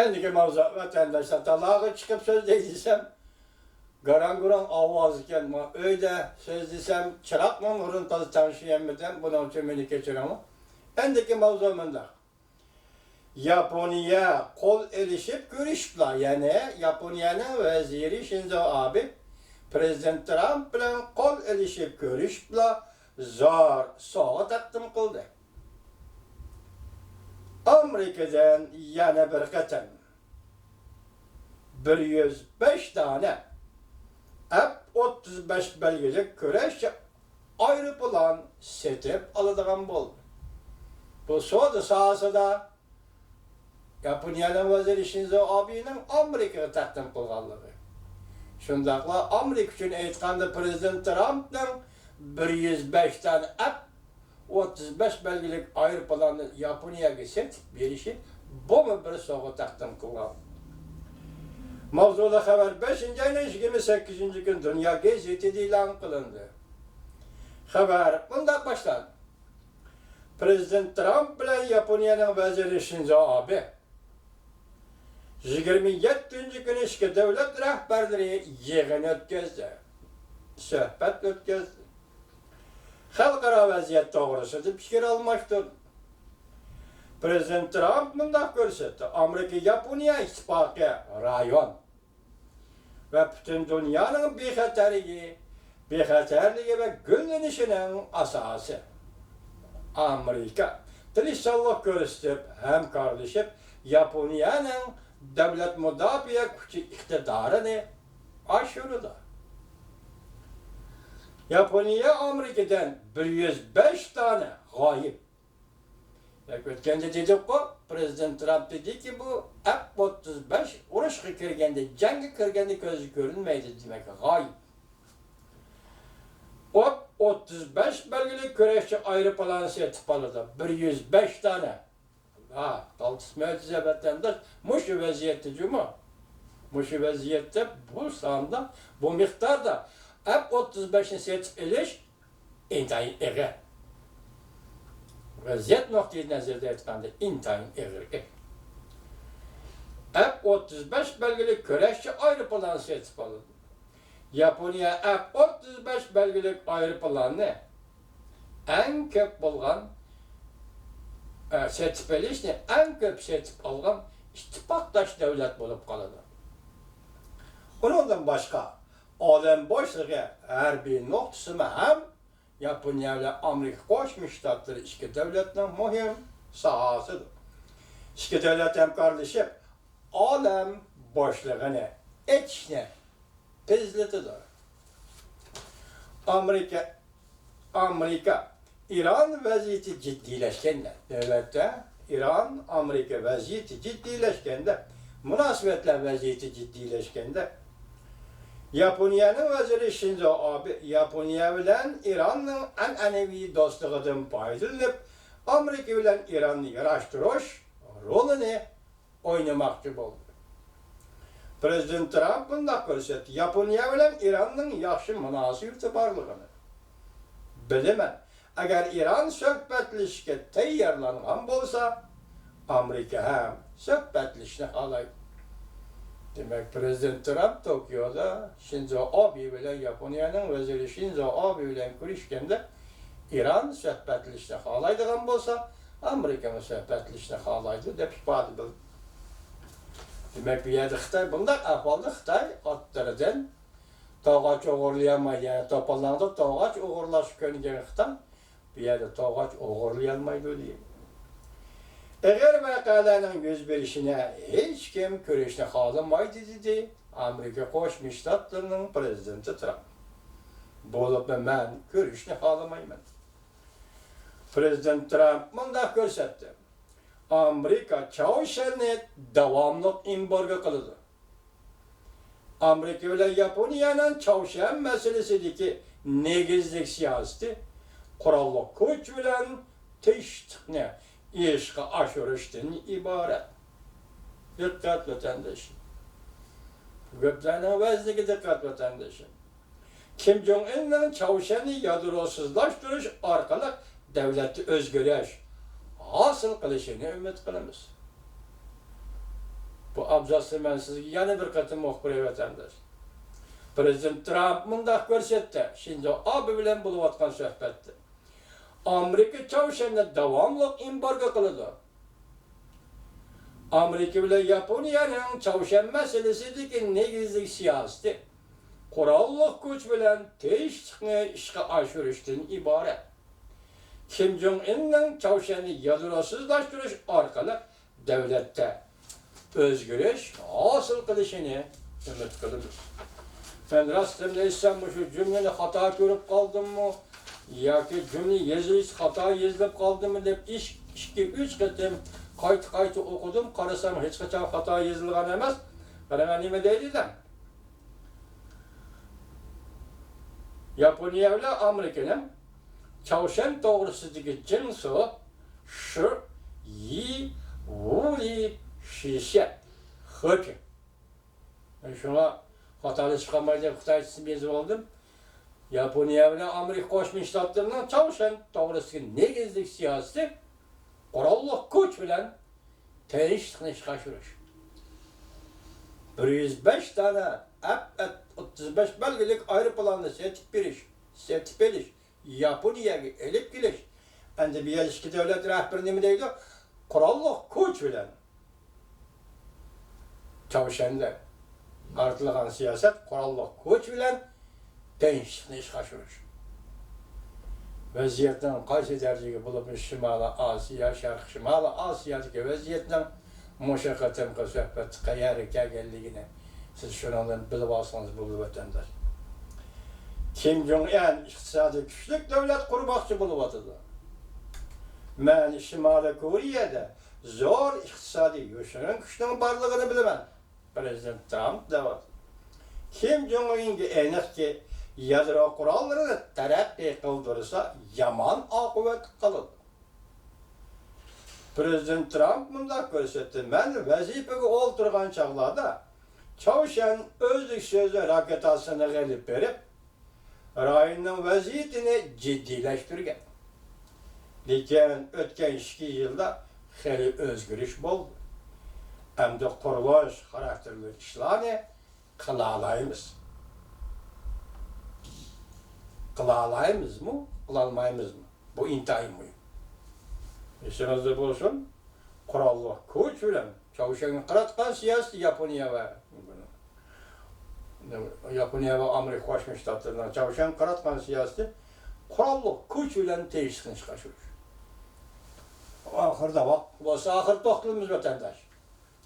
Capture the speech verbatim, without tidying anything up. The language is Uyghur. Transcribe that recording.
ئەندىكى ماۋزۇ، ۋەتەنداشلار، تالاغا چىقىپ سۆزلەي دېسەم، گاراڭ-گۇراڭ ئاۋاز ئىكەن، مانا ئۆيدە سۆزلىسەم، چىراغنىڭ نۇرىنى تازا تەڭشىيەلمىدىم، بۇنىڭ ئۈچۈن مېنى كەچۈرۈڭلار. ئەندىكى ماۋزۇ مۇنداق. ياپونىيە قول ئېلىشىپ كۆرۈشۈپلا، يەنى ياپونىيەنىڭ ۋەزىرى شىنزو ئابې پىرېزىدېنت ترامپ بىلەن قول ئېلىشىپ كۆرۈشۈپلا، زور سوۋغا تەقدىم قىلدى. ئامېرىكىدىن يەنە بىر قېتىم بىر يۈز بەش دانە ئەف ئوتتۇز بەش بەلگىلىك كۈرەشچى ئايروپىلان سېتىپ ئالىدىغان بولدى. بۇ سودا ساھەسىدە ياپونىيەنىڭ ۋەزىرى شىنزو ئابېنىڭ ئامېرىكىغا تەقدىم قىلغانلىقى، شۇنداقلا ئامېرىكا ئۈچۈن ئېيتقاندا، پىرېزىدېنت ترامپنىڭ بىر يۈز بەش دانە ئەف ئوتتۇز بەش بەلگىلىك ئايروپىلاننى ياپونىيەگە سېتىپ بېرىشى، بۇمۇ بىر سوۋغا تەقدىم قىلغان. ماۋزۇلۇق خەۋەر بەشىنچى ئاينىڭ يىگىرمە سەككىزىنچى كۈنى دۇنيا گېزىتىدە ئېلان قىلىندى. خەۋەر مۇنداق باشلاندى. پىرېزىدېنت ترامپ بىلەن ياپونىيەنىڭ ۋەزىرى شىنزو ئابې يىگىرمە يەتتىنچى كۈنى ئىككى دۆلەت رەھبەرلىرى يىغىن ئۆتكۈزدى، سۆھبەت ئۆتكۈزدى. خەلقئارا ۋەزىيەت توغرىسىدا پىكىر ئالماشتۇردى. پىرېزىدېنت ترامپ مۇنداق كۆرسەتتى، ئامېرىكا ياپونىيە ئىتتىپاقى رايون ۋە پۈتۈن دۇنيانىڭ بىخەتەرلىكى، بىخەتەرلىكى ۋە گۈللىنىشىنىڭ ئاساسى. ئامېرىكا تىرىشچانلىق كۆرسىتىپ، ھەمكارلىشىپ، ياپونىيەنىڭ دۆلەت مۇداپىئە كۈچى ئىقتىدارىنى ئاشۇرىدۇ. ياپونىيە ئامېرىكىدىن بىر يۈز بەش دانە غايىب. ياكى ئۆتكەندە دېدۇققۇ، پىرېزىدېنت ترامپ دېدىكى، بۇ ئەف ئوتتۇز بەش ئۇرۇشقا كىرگەندە، جەڭگە كىرگەندە كۆزگە كۆرۈنمەيدۇ، دېمەك، غايىب. ئوت ئوتتۇز بەش بەلگىلىك كۈرەشچى ئايروپىلان سېتىپ ئالىدۇ. بىر يۈز بەش دانە. ھا، تالتىس مۆجىزە ۋەتەنداش. مۇشۇ ۋەزىيەتتە جۇمۇ. مۇشۇ ۋەزىيەتتە بۇ ساندا، بۇ مىقداردا ئەف ئوتتۇز بەشنى سېتىپ ئېلىش ئىنتايىن ئېغىر. ۋەزىيەت نۇقتىئى نەزىرىدە ئېيتقاندا، ئىنتايىن ئېغىر ئىش. ئەف ئوتتۇز بەش بەلگىلىك كۈرەشچى ئايروپىلان سېتىپ ئالىدۇ. ياپونىيە ئەف ئوتتۇز بەش بەلگىلىك ئايروپىلاننى ئەڭ كۆپ بولغان، ئە، سېتىپ ئېلىشنى ئەڭ كۆپ سېتىپ ئالغان ئىتتىپاقداش دۆلەت بولۇپ قالىدۇ. ئۇنىڭدىن باشقا، ئالەم بوشلۇقى ھەربىي نۇقتىسىمۇ ھەم ياپونىيە بىلەن ئامېرىكا قوشما شتاتلىرى ئىككى دۆلەتنىڭ مۇھىم ساھەسىدۇر. ئىككى دۆلەت ھەمكارلىشىپ، ئالەم بوشلۇقىنى ئېچىشنى تېزلىتىدۇ. ئامېرىكا، ئامېرىكا ئىران ۋەزىيىتى جىددىيلەشكەندە، نۆۋەتتە ئىران ئامېرىكا ۋەزىيىتى جىددىيلەشكەندە، مۇناسىۋەتلەر ۋەزىيىتى جىددىيلەشكەندە، ياپونىيەنىڭ ۋەزىرى شىنزو ئابې ياپونىيە بىلەن ئىراننىڭ ئەنئەنىۋى دوستلۇقىدىن پايدىلىنىپ، ئامېرىكا بىلەن ئىراننى ياراشتۇرۇش رولىنى ئوينىماقچى بولدى. پىرېزىدېنت ترامپ مۇنداق كۆرسەتتى، ياپونىيە بىلەن ئىراننىڭ ياخشى مۇناسىۋىتى بارلىقىنى بىلىمەن. ئەگەر ئىران سۆھبەتلىشىشكە تەييارلانغان بولسا، ئامېرىكا ھەم سۆھبەتلىشىشنى خالايدۇ. دېمەك، پىرېزىدېنت ترامپ توكيودا شىنزو ئابې بىلەن، ياپونىيەنىڭ ۋەزىرى شىنزو ئابې بىلەن كۆرۈشكەندە، ئىران سۆھبەتلىشىشنى خالايدىغان بولسا، ئامېرىكىمۇ سۆھبەتلىشىشنى خالايدۇ، دەپ ئىپادە بىلدى. دېمەك، بۇ يەردە خىتاي، بۇنداق ئەھۋالدا خىتاي ئاتلىرىدىن توغاچ ئوغرىلىيالمايدۇ. يەنى توپىلاڭدا توغاچ ئوغرىلاشقا كۆنگەن خىتاي بۇ يەردە توغاچ ئوغرىلىيالمايدۇ، دېگەن. ئېغىر ۋەقەلەرنىڭ يۈز بېرىشىنى ھېچكىم كۆرۈشنى خالىمايدۇ، دېدى ئامېرىكا قوشما شتاتلىرىنىڭ پىرېزىدېنتى ترامپ. بولۇپمۇ مەن كۆرۈشنى خالىمايمەن. پىرېزىدېنت ترامپ مۇنداق كۆرسەتتى، ئامېرىكا چاۋشيەننى داۋاملىق ئېمبارگو قىلىدۇ. ئامېرىكا بىلەن ياپونىيەنىڭ چاۋشيەن مەسىلىسىدىكى نېگىزلىك سىياسىتى قوراللىق كۈچ بىلەن تىنچلىقنى ئىشقا ئاشۇرۇشتىن ئىبارەت. دىققەت، ۋەتەندىشىم. بۇ گەپلەرنىڭ ۋەزنىگە دىققەت، ۋەتەندىشىم. كىم جوڭ ئىننىڭ چاۋشيەننى يادروسىزلاشتۇرۇش ئارقىلىق دۆلەتتە ئۆزگىرىش ھاسىل قىلىشىنى ئۈمىد قىلىمىز. ئابزاسنى مەن سىزگە يەنە بىر قېتىم ئوقۇپ بېرەي، ۋەتەنداش. پرېزىدېنت ترامپ مۇنداق كۆرسەتتى، شىنزو ئابې بىلەن بولۇۋاتقان سۆھبەتتە. ئامېرىكا چاۋشيەننى داۋاملىق ئېمبارگو قىلىدۇ. ئامېرىكا بىلەن ياپونىيەنىڭ چاۋشيەن مەسىلىسىدىكى نېگىزلىك سىياسىتى قوراللىق كۈچ بىلەن تىنچلىقنى ئىشقا ئاشۇرۇشتىن ئىبارەت. كىم جوڭ ئىننىڭ چاۋشيەننى يادروسىزلاشتۇرۇش ئارقىلىق دۆلەتتە ئۆزگىرىش ھاسىل قىلىشىنى ئۈمىد قىلىمىز. مەن راستىمنى ئېيتسام، مۇشۇ جۈملىنى خاتا كۆرۈپ قالدىممۇ ياكى جۈملە يېزىلىشى خاتا يېزىلىپ قالدىممۇ دەپ ئىش-، ئىككى، ئۈچ قېتىم قايتا-قايتا ئوقۇدۇم. قارىسام، ھېچقاچان خاتا يېزىلغان ئەمەس. قاراڭ، نېمە دەيدۇ دەڭ. ياپونىيە بىلەن ئامېرىكىنىڭ چاۋشيەن توغرىسىدىكى جىڭسۇ شى يى ۋۇ لى شى شيەن خې پىڭ. شۇڭا خاتالىشىپ قالماي دەپ خىتايچىسىنى يېزىپ ئالدىم. ياپونىيە بىلەن ئامېرىكا قوشما شتاتلىرىنىڭ چاۋشيەن توغرىسىدىكى نېگىزلىك سىياسىتى قوراللىق كۈچ بىلەن تىنچلىقنى ئىشقا ئاشۇرۇش. بىر يۈز بەش دانە ئەپ ئەت ئوتتۇز بەش بەلگىلىك ئايروپىلاننى سېتىپ بېرىش، سېتىپ ئېلىش، ياپونىيەگە ئېلىپ كېلىش. ئەمدى بۇ يەردە ئىككى دۆلەت رەھبىرى نېمە دەيدۇ؟ قوراللىق كۈچ بىلەن چاۋشيەندە قارىتىلغان سىياسەت قوراللىق كۈچ بىلەن تىنچلىقنى ئىشقا ئاشۇرۇش. ۋەزىيەتنىڭ قايسى دەرىجىگە، بولۇپمۇ شىمالىي ئاسىيا، شەرقىي شىمالىي ئاسىيادىكى ۋەزىيەتنىڭ مۇشۇ قېتىمقى سۆھبەتتە قەيەرگە كەلگەنلىكىنى سىز شۇنىڭدىن بىلىۋالسىڭىز بولىدۇ، ۋەتەنداش. كىم جوڭ ئەن ئىقتىسادىي كۈچلۈك دۆلەت قۇرماقچى بولۇۋاتىدۇ. مەن شىمالىي كورېيەدە زور ئىقتىسادىي يوشۇرۇن كۈچنىڭ بارلىقىنى بىلىمەن، پرېزىدېنت ترامپ دەۋاتىدۇ. كىم جوڭ ئىنگە ئېنىقكى، يادرو قوراللىرىنى تەرەققىي قىلدۇرسا، يامان ئاقىۋەت قالىدۇ. پرېزىدېنت ترامپ مۇنداق كۆرسەتتى، مەن ۋەزىپىگە ئولتۇرغان چاغلاردا چاۋشيەن ئۈزلۈكسىز راكېتا سىنىقى ئېلىپ بېرىپ، رايوننىڭ ۋەزىيىتىنى جىددىيلەشتۈرگەن. لېكىن ئۆتكەن ئىككى يىلدا خېلى ئۆزگىرىش بولدى. ئەمدى قۇرۇلۇش خاراكتېرلىك ئىشلارنى قىلالايمىز. قىلالايمىزمۇ، قىلالمايمىزمۇ؟ بۇ ئىنتايىن مۇھىم. ئېسىڭىزدە بولسۇن، قوراللىق كۈچ بىلەن چاۋشيەنگە قاراتقان سىياسىتى ياپونىيە ۋە، ياپونىيە ۋە ئامېرىكا قوشما شتاتلىرىنىڭ چاۋشيەنگە قاراتقان سىياسىتى قوراللىق كۈچ بىلەن تىنچلىقنى ئىشقا ئاشۇرۇش. ئاخىرىدا ۋاق-، بولسا ئاخىرى توختىلىمىز، ۋەتەنداش.